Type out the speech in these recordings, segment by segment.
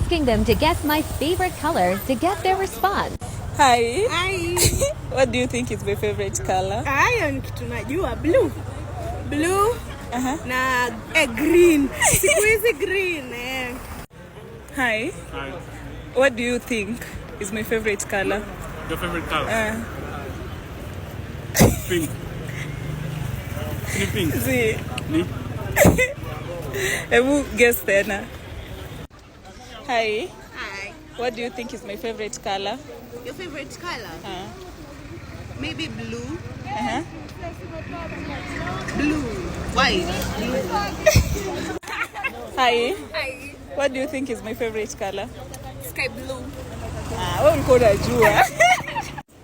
asking them to guess my favorite color to get their response. Hi. Hi. What do you think is my favorite color? Hayo kitu najua blue. Blue na green. Siku hizi green Hi. Hi. What do you think is my favorite color? Your favorite color? Pink. Ni pink. See. Ni? Who guess tena? Hi. Hi. What do you think is my favorite color? Your favorite color? Maybe blue. Blue. White. Hi. Hi. What do you think is my favorite color? Sky blue. Wewe ulikuwa unajua.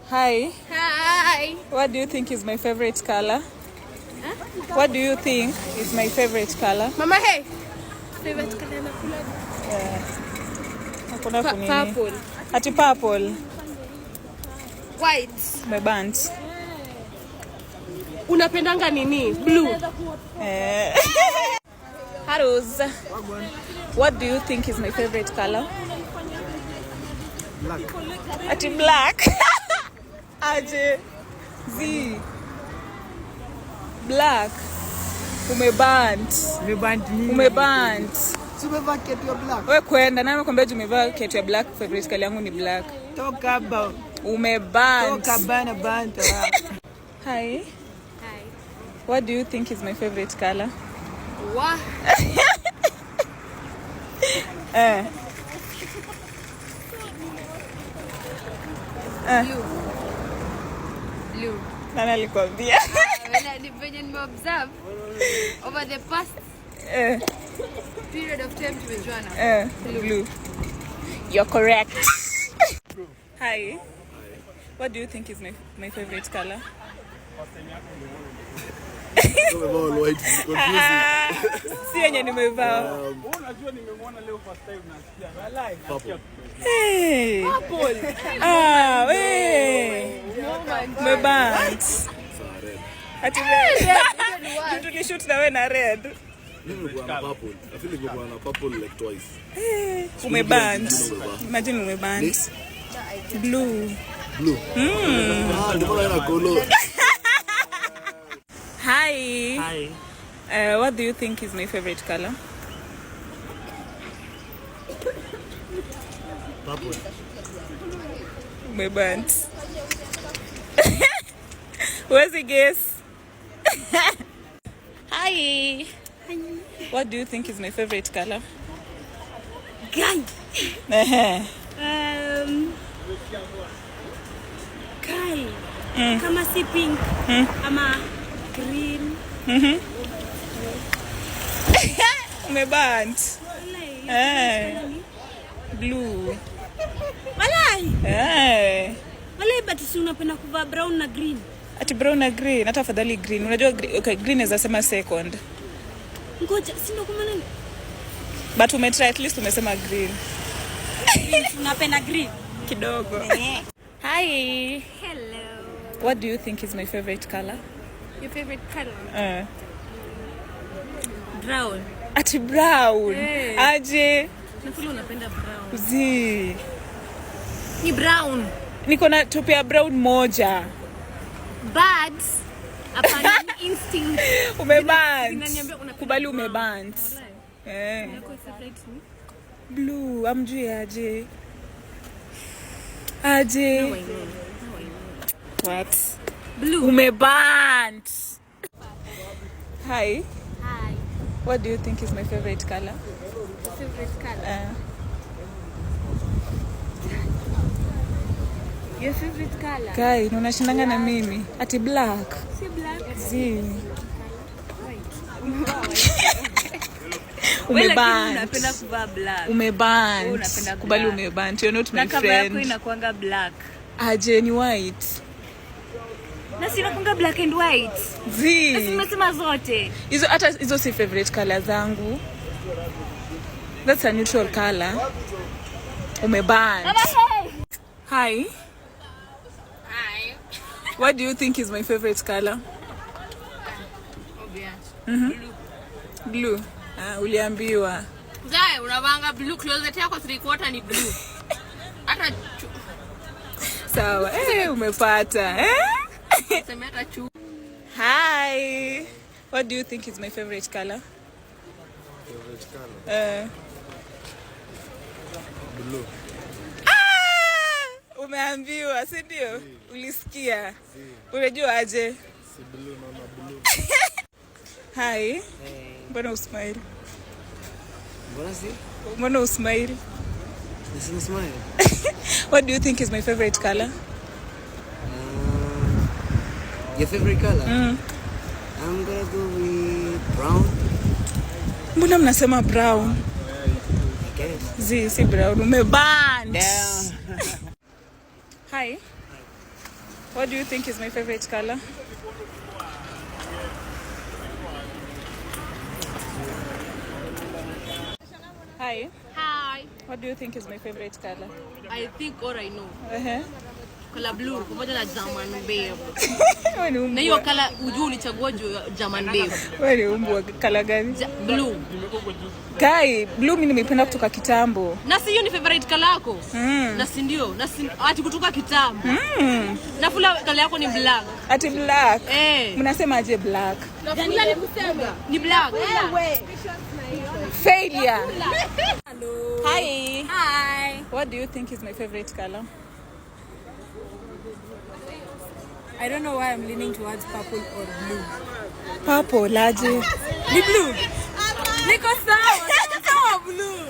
Hi. Hi. What do you think is my favorite color? What do you think is my favorite color? Mama, hey. Favorite color na kula. Hakuna kunini. Purple. Ati purple. White. Umebant. Unapendanga nini? Blue. Haruz. What do you think is my favorite color? Black. Ati black. Aje. Z. Black. Umebant. Umebant. Umevaa kiatu ya black. Wewe kwenda na nakwambia umevaa kiatu ya black, favorite color yangu ni black. Toka ba. Umebant. Toka bana banta. Hi. Hi. What do you think is my favorite color? What? Blue. Blue. Nani alikwambia? When you observe over the past period of time tumejuana. Blue. You're correct. Hi. What do you think is my favorite color? White. Si yenye nimevaa. Unajua nimemwona leo first time nasikia. Purple. Hey. Purple. We. Umebant. Ati red. Mtu ni shoot na we na red. Nimekuwa na purple. I feel like nimekuwa na purple like twice. Umebant. Imagine umebant. Blue. Blue. Ndio maana kolo. Hi. Hi. What do you think is my favorite color? Purple. Umebant. Huwezi guess. Hi. What do you think is my favorite color? Guy. Kai. Kama si pink. Ama green. Umebant. Blue. Walai. Walai, but si unapenda kuvaa brown na green. Ati brown na green, hata afadhali green. Unajua okay, green is sema second. Ngoja, si ndo kama nani? But umetry at least umesema green. Unapenda green Kidogo. Hi. Hello. What do you think is my favorite color? Your favorite color? Brown. Ati brown. Hey. Aje. Nakula unapenda brown. Zi. Ni brown. Niko na top ya brown moja. Birds. Upon instinct. Umebant. Unapenda Kubali umebant. Yako favorite ni? Blue, amjui aje. Aje. Now I know. What? Blue. Umebant. Hi. Hi. What do you think is my favorite color? Your favorite color? Your favorite color? Kai, unashindanga na mimi. Ati black. Si black. Zi. Umebant. Unapenda kuvaa black. Umebant. Unapenda Kubali black. umebant. You're not my Na cover yako friend. inakuanga black. Aje ni white. Na si inakuanga black and white. Zi. Na si nimesema zote. Hizo si favorite color zangu. That's a neutral color. Umebant. Hi. Hi. What do you think is my favorite color? Obvious. Blue. Uliambiwa. Zai, unavanga blue closet yako 3/4 ni blue. Hata sawa. Umepata. Sema hata chu. Hi. What do you think is my favorite color? Favorite color? Blue. Umeambiwa, si ndio? Ulisikia? Unajua aje? Si blue, naona blue. Hi. Mbona usmile? Mbona Mbona usmile? Nisema smile. What do you think is my favorite color? Your favorite color? I'm gonna go with brown. Mbona mnasema brown? I guess. Si brown. Umeband. Yeah. Hi. What do you think is my favorite color? Hi. Hi. What do you think is my favorite color? I think or I know. Color blue pamoja na German babe. Wewe ni Na hiyo color ujue ulichagua German babe. Wewe ni umbwa color gani? Blue. Kai, blue mimi nimependa kutoka kitambo. Na si hiyo ni favorite color yako? Na si ndio? Na si ati kutoka kitambo. Na fula color yako ni black. Ati black. Mnasema aje black? Na fula ni kusema ni black. Failure. Hello. Hi. Hi. What do you think is my favorite color? I don't know why I'm leaning towards purple or blue. Purple, aje. Ni blue. Niko sawa blue.